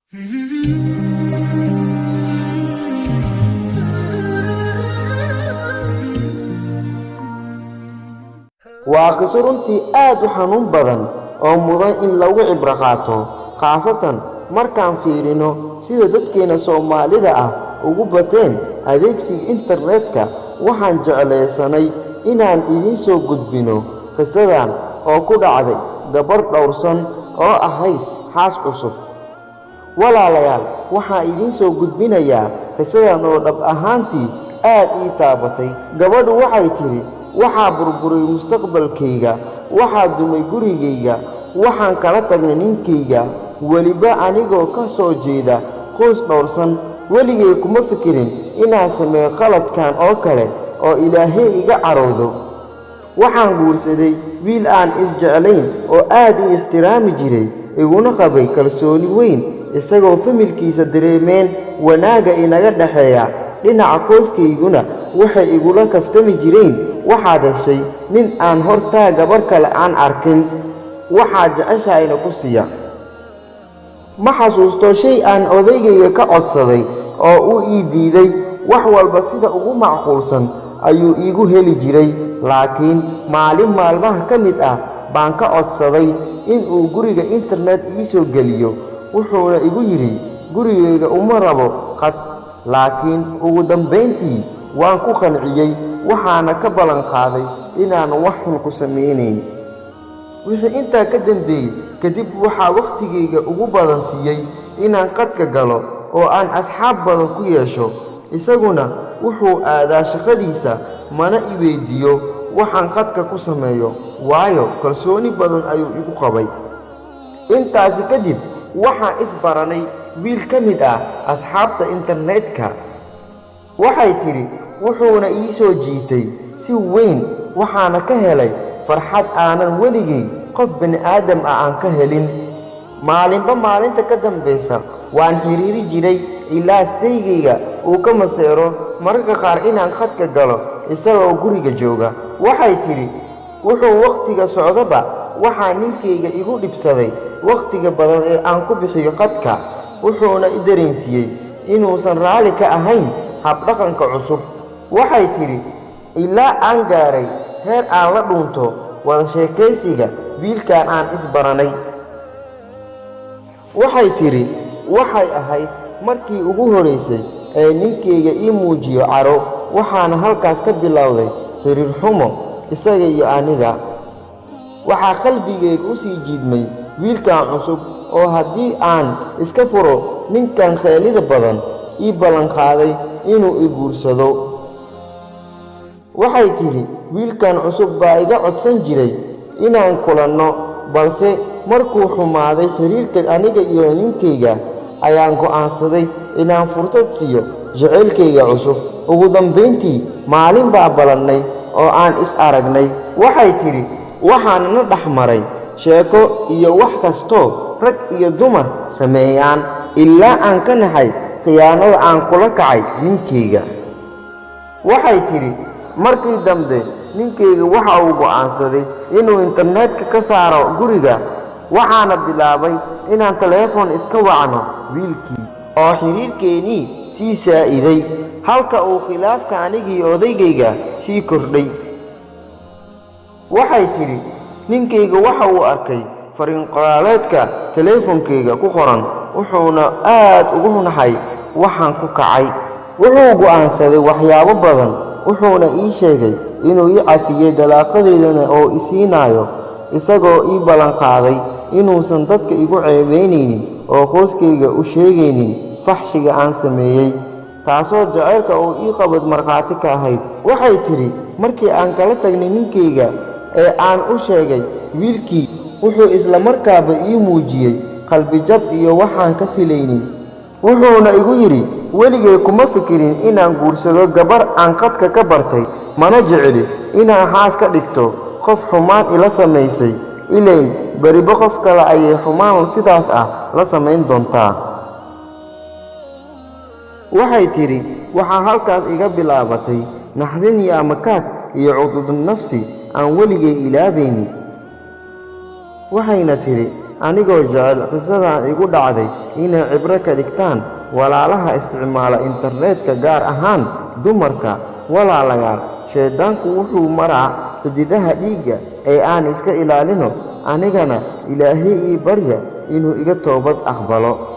Waa qiso runtii aad u xanuun badan oo mudan in lagu cibro qaato, khaasatan markaan fiirino sida dadkeena Soomaalida ah ugu bateen adeegsiga internetka. Waxaan jeclaysanay inaan idiin soo gudbino qisadan oo ku dhacday gabarh dhowrsan oo ahayd xaas cusub. Walaalayaal, waxaan idiin soo gudbinayaa qisadan oo dhab ahaantii aad ii taabatay. Gabadhu waxay tidhi: waxaa burburay mustaqbalkayga, waxaa dumay gurigayga, waxaan kala tagnay ninkayga, weliba anigoo ka soo jeeda qoys dhowrsan. Weligay kuma fikirin inaan sameeyo qaladkan oo kale oo Ilaahay iga caroodo. Waxaan guursaday wiil aan isjeclayn oo aad ii ixtiraami jiray, iguna qabay kalsooni weyn, isagoo familkiisa dareemeen wanaagga inaga dhexeeya. Dhinaca qoyskayguna waxay igula kaftami jireen: waxaad heshay nin aan hortaa gabar kale aan arkin, waxaad jeceshahayna ku siiya. Ma xasuusto shay aan odaygayga ka codsaday oo uu ii diiday. Wax walba sida ugu macquulsan ayuu iigu heli jiray. Laakiin maalin maalmaha ka mid ah baan ka codsaday in uu guriga internet ii soo geliyo, wuxuuna igu yidhi: gurigayga uma rabo qad. Laakiin ugu dambayntii waan ku qanciyey, waxaana ka ballan qaaday inaan wax xun ku samaynayn. Wixii intaa ka dambeeyey kadib, waxaa wakhtigayga ugu badan siiyey inaan qadka galo oo aan asxaab badan ku yeesho. Isaguna wuxuu aadaa shaqadiisa, mana i weydiiyo waxaan qadka ku sameeyo, waayo kalsooni badan ayuu igu qabay. Intaasi kadib waxaan isbaranay wiil ka mid ah asxaabta internetka. Waxay tidhi: wuxuuna ii soo jiitay si weyn, waxaana ka helay farxad aanan weligay qof bini'aadam ah aan ka helin. Maalinba maalinta ka dambaysa waan xiriiri jiray ilaa saygayga uu ka maseero mararka qaar inaan khadka galo isagoo guriga jooga. Waxay tidhi: wuxuu wakhtiga socdaba waxaa ninkayga igu dhibsaday wakhtiga badan ee aan ku bixiyo khadka, wuxuuna i dareensiiyey inuusan raalli ka ahayn habdhaqanka cusub. Waxay tidhi: ilaa aan gaaray heer aan la dhuunto wada sheekaysiga wiilkan aan isbaranay. Waxay tidhi: waxay ahayd markii ugu horraysay ee ninkayga ii muujiyo caro, waxaana halkaas ka bilowday xiriir xumo isaga iyo aniga. Waxaa qalbigayga u sii jiidmay wiilkan cusub oo haddii aan iska furo ninkan kheelida badan ii ballanqaaday inuu i guursado. Waxay tidhi: wiilkan cusub baa iga codsan jiray inaan kulanno, balse markuu xumaaday xiriirka aniga iyo ninkayga ayaan go'aansaday inaan fursad siiyo jacaylkayga cusub. Ugu dambayntii maalin baa ballannay oo aan is aragnay. Waxay tidhi: waxaana na dhex maray sheeko iyo wax kastoo rag iyo dumar sameeyaan, ilaa aan ka naxay khiyaanada aan kula kacay ninkayga. Waxay tidhi: markii dambe ninkayga waxa uu go'aansaday inuu internetka ka saaro guriga, waxaana bilaabay inaan teleefon iska wacno wiilkii oo xiriirkeennii sii saa'iday, halka uu khilaafka anigii odaygayga sii kordhay. Waxay tidhi: ninkayga waxa uu arkay fariin qoraaleedka teleefonkayga ku qoran, wuxuuna aad ugu naxay waxaan ku kacay. Wuxuu go'aansaday waxyaabo badan, wuxuuna ii sheegay inuu ii cafiyey dalaaqadeydana oo i siinayo, isagoo ii ballanqaaday inuusan dadka igu ceebaynaynin oo qoyskayga u sheegaynin faxshiga aan sameeyey, taasoo jacaylka uu ii qabad markhaati ka ahayd. Waxay tidhi: markii aan kala tagnay ninkayga ee aan u sheegay wiilkii, wuxuu isla markaaba ii muujiyey qalbijab iyo waxaan ka filaynin. Wuxuuna igu yidhi: weligay kuma fikirin inaan guursado gabar aan qadka ka bartay, mana jecli inaan xaas ka dhigto qof xumaan ila samaysay, ilayn beriba qof kale ayay xumaan sidaas ah la samayn doontaa. Waxay tidhi: waxaa halkaas iga bilaabatay naxdin iyo amakaag iyo cuqdad nafsi aan weligay ilaabaynin. Waxayna tidhi: Anigoo jecel qisadan igu dhacday inay cibro ka dhigtaan walaalaha isticmaala internetka, gaar ahaan dumarka. Walaalayaal, shayddaanku wuxuu maraa xididaha dhiigga ee aan iska ilaalino. Anigana Ilaahay ii barya inuu iga toobad aqbalo.